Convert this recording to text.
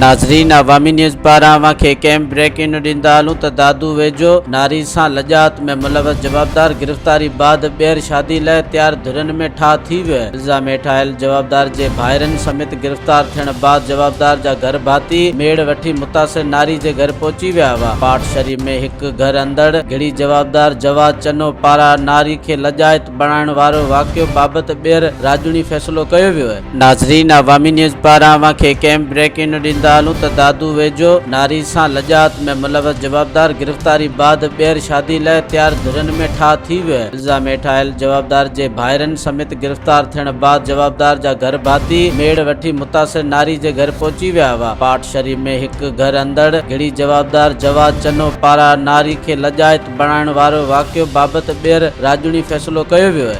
ناظرين عوامي نيوز پاران اوهان کي ڪيم بريڪنگ ڏيندا هلون ته دادو ويجهو ناري سان لڄات ۾ ملوث جوابدار گرفتاري بعد ٻيهر شادي لاء تيار ڌرين ۾ ٺاهه ٿي ويو الزام هيٺ آيل جوابدار جي ڀائرن سميت گرفتار ٿيڻ بعد جوابدار جا گهر ڀاتي ميڙ وٺي متاثر ناري جي گهر پهچي ويا هئا پاٽ شريف ۾ هڪ گهر اندڙ گهڙي جوابدار جواد چنو پاران ناري کي لڄائت بڻائڻ وارو واقعو بابت ٻيهر راڄوڻي فيصلو ڪيو ويو. ناظرين عوامي نيوز پاران اوهان کي ڪيم بريڪنگ ڏيندا هلون ته دادو ويجهو ناري سان لڄات ۾ ملوث جوابدار گرفتاري بعد ٻيهر شادي لاء تيار ڌرين ۾ ٺاهه ٿي ويو الزام هيٺ آيل جوابدار جي ڀائرن سميت گرفتار ٿيڻ بعد جوابدار جا گهر ڀاتي ميڙ وٺي متاثر ناري جي گهر پهچي ويا هئا پاٽ شريف ۾ هڪ گهر اندڙ گهڙي جوابدار جواد چنو پاران ناري کي لڄائت بڻائڻ وارو واقعو بابت ٻيهر راڄوڻي فيصلو ڪيو ويو.